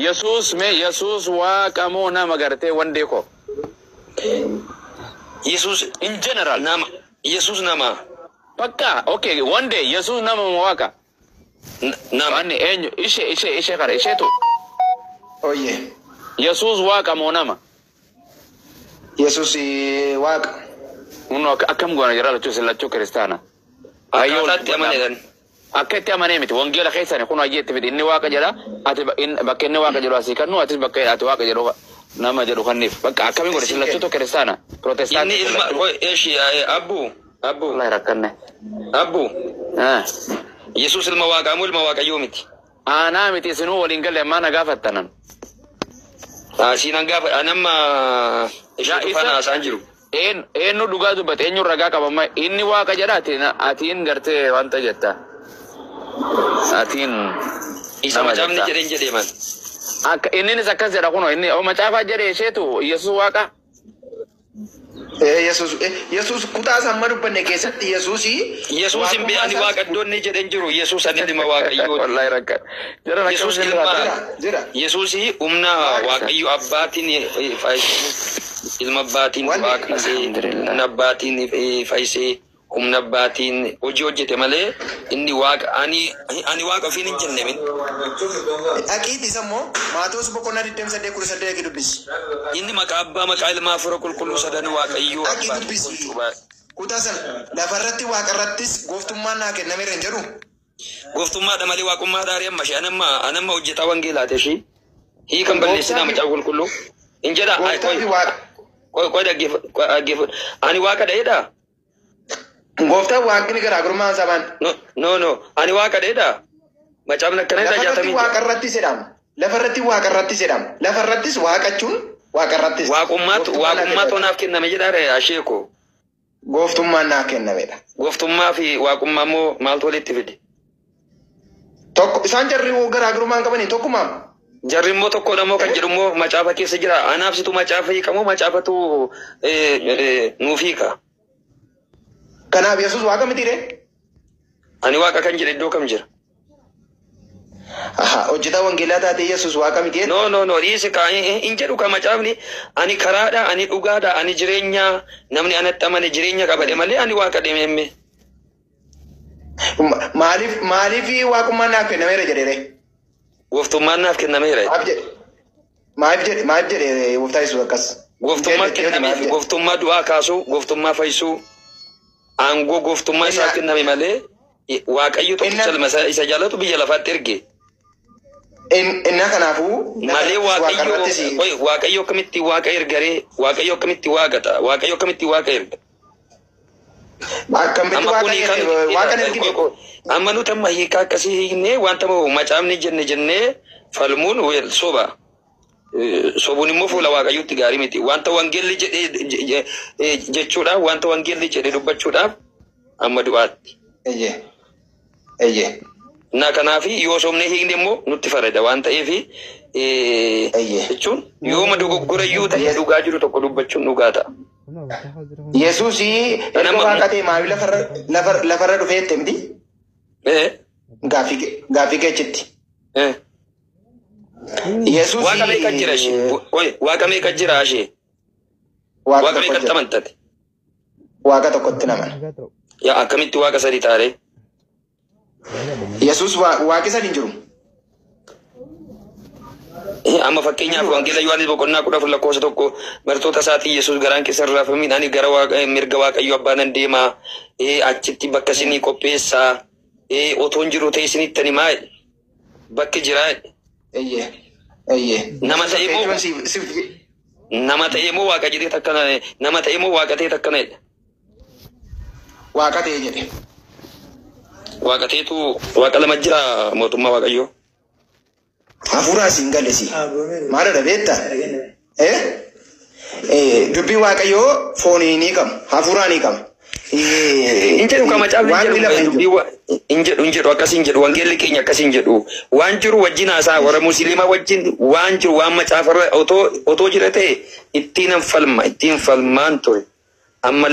Yesuus mee Yesuus waaqa moo nama gartee wandee ko? Yesuus In general. Nama. Yesuus nama. Bakka okay wandee Yesuus nama moo waaqa? Nama. Wanni eenyu ishee kana isheetu. Oye. Yesuus waaqa moo nama? Yesuus waaqa. Kunoo akkam goona jira lachuu isin lachuu kiristaana. Akkaataa itti amaneedhan. Akka itti amanee miti wangeela keessani kun hojii itti fidi inni waaqa jedha ati bakka inni waaqa jedhu asii kannu atis bakka ati waaqa jedhu nama jedhu kanniif bakka akkamiin godhe isin lachuutu kiristaana Inni pirootestaantii ilma eshi abbu abbu wallahi rakkanne. Abbu Yesuus ilma waaqaa moo ilma waaqayyoo miti? Aanaa miti isinuu waliin galle ammaa na gaafattanan. Siin gaafa anamma isheetu faana haasa'an jiru. Eenyu dhugaa dubbate eenyu ragaa qabama inni waaqa jedha atiin gartee wanta jetta. Atiin Isa macaafni jedheen jedhee man. Akka inninis akkas jedha kunoo inni macaafaa jedhe isheetu Yesuus waaqa. Yesuus Yesuus kutaa samma dubbanne keessatti Yesuus Yesuus hin beekani waaqa iddoonni jedheen jiru Yesuus ani ilma waaqayyooti. Wallahi rakka. Jara rakka. Yesuus ilma jira. Yesuus humna waaqayyo abbaatiin ilma abbaatiin waaqasee humna abbaatiin fayyisee humna abbaatiin hojii hojjete malee inni waaqa ani waaqa ofiin hin jenne min. Dhaqiitti isa immoo Maatewos boqonnaa 28:18 dubbisi. Inni maqaa abbaa maqaa ilmaa hafuura qulqulluu sadan waaqayyoo Dhaqii dubbisi. Kutaa sana lafarratti waaqarrattis gooftummaan naa kennameera hin jedhu. Gooftummaadha malee waaqummaadha ari'an mashee anamma hojjetaa wangeelaati ishii. Hiikan balleessinaa macaafa qulqulluu. Hin jedha. Qoy dhaggeeffadhu. Ani waaqa dha'eedha. Gooftaan waaqni garaagarummaan sabaan. No no ani waaqa dha'eedha. Macaafni akkana jedha Lafarratti jaatamii. waaqarrattis jedhama. Lafarratti waaqarrattis jedhama. Lafarrattis waaqachuun waaqarrattis. Waaqummaatu waaqummaatu naaf kenname jedha asheeko. Gooftummaan naaf kennamedha. Gooftummaa fi waaqummaa immoo maaltu walitti fide? Tokko isaan jarri garaagarummaan qabanii tokkumaa. Jarri immoo tokkodha immoo kan jedhu immoo macaafa keessa jira. Anaaf situ macaafa hiikamoo macaafatu nuuf hiika. Kanaaf Yesuus waaqa miti ree? Ani waaqa kan jedhe iddoo kam jira? Aha, hojjetaa wangeelaa taatee Yesuus waaqa miti. No no no dhiisi ka hin jedhu ka macaafni ani karaadha ani dhugaadha ani jireenya namni anatti amane jireenya qabadhe malee ani waaqa deemee. Maaliif maaliif waaqummaan naaf kennameera jedhee? Gooftummaan naaf kennameera. Maaliif jedhe maaliif jedhe gooftaa Yesuus akkas? Gooftummaa kennameef gooftummaa du'aa kaasuu gooftummaa fayyisuu aangoo gooftummaa isaaf kenname malee waaqayyo tokkicha ilma isa jaalatu biyya lafaatti erge. Inna kanaafuu malee waaqayyo waaqayyo akkamitti waaqa ergaree waaqayyo akkamitti waaqa ta'a waaqayyo akkamitti waaqa erga. Akkamitti waaqa ergine? Amma nuti amma hiikaa akkasii hiiknee wanta macaafni jenne jennee falmuun soba. Sobuun immoo fuula waaqayyootti gaarii miti. Wanta wangeelli jedhee jechuudhaaf wanta wangeelli jedhee dubbachuudhaaf amma du'aatti. Eeyyee. Na kanaaf yoo sobnee hiikne immoo nutti farada waan ta'eef jechuun yooma dogoggora iyyuu ta'e dhugaa jiru tokko dubbachuun dhugaa ta'a. Yesuus erga waaqa ta'e maaliif lafarra dhufee jette miti? Gaaffii keechitti. Yesuus waaqa meeqa jira ishee? Waaqa meeqa jira ishee? Waaqa meeqatti amantate? Waaqa tokkotti naman. Yaa akkamitti waaqa sadii taaree? Yesuus waaqi sadi hin jiru. Amma fakkeenyaaf wangeela Yohaannis boqonnaa 14 lakkoofsa 1 bartoota isaatiin Yesuus garaan keessa raafamiin ani gara mirga waaqayyoo abbaa nan deema achitti bakka isinii qopheessaa otoo hin jiru ta'e isinitti himaa bakki jiraa. Nama ta'e moo waaqa jedhee takkana nama ta'e moo waaqa ta'e takkana jedha. Waaqa ta'e jedhe. Waaqa ta'etu waaqa lama jira mootummaa waaqayyoo. Hafuuraa siin gale si. Maalidha beektaa? Dubbii waaqayyoo foonii ni qabu hafuuraa ni qabu. Hin jedhu ka macaafni hin jedhu hin jedhu akkas hin jedhu wangeelli keenya akkas hin jedhu waan jiru wajjin haasaa warra musliimaa wajjin waan jiru waan macaafarra otoo jira ta'e ittiin falma ittiin falmaan ture amma.